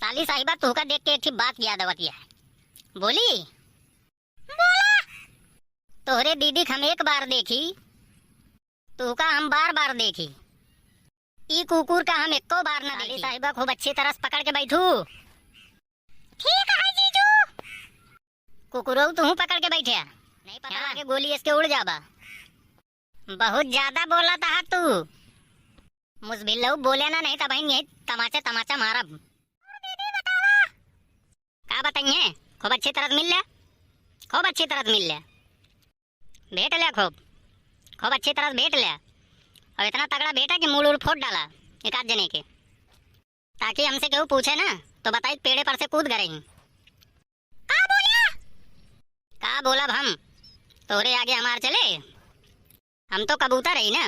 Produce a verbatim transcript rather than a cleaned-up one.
साली साहिबा, तोहका देख के एक ठे बात याद आवत है। बोली? बोला। तोहरे दीदी क हम एक बार देखी, तोहका हम बार बार देखी। ई कुकुर का हम एको बार ना देखी। साली साहिबा, खूब अच्छी तरह से पकड़ के बैठू। ठीक है जीजू। कुकुरऊ, तू पकड़ के बैठे, नहीं पता हाँ। लगे गोली इसके उड़ जाबा। बहुत ज्यादा बोलत हा तू। मुसभिल्लऊ, बोले ना, नहीं तब यही तमाचा तमाचा मारब। का बताइए, खूब अच्छी तरह से मिल ले, खूब अच्छी तरह से मिल ले, भेंट ले खूब, खूब अच्छी तरह से भेंट ले, और इतना तगड़ा भेंटा कि मूड़ उड़ फोड़ डाला एक आध जने के, ताकि हमसे केहू पूछे ना तो बताई पेड़े पर से कूद गए ही। का बोला? का बोलब हम, तोहरे आगे हमार चले? हम तो कबूतर ही ना,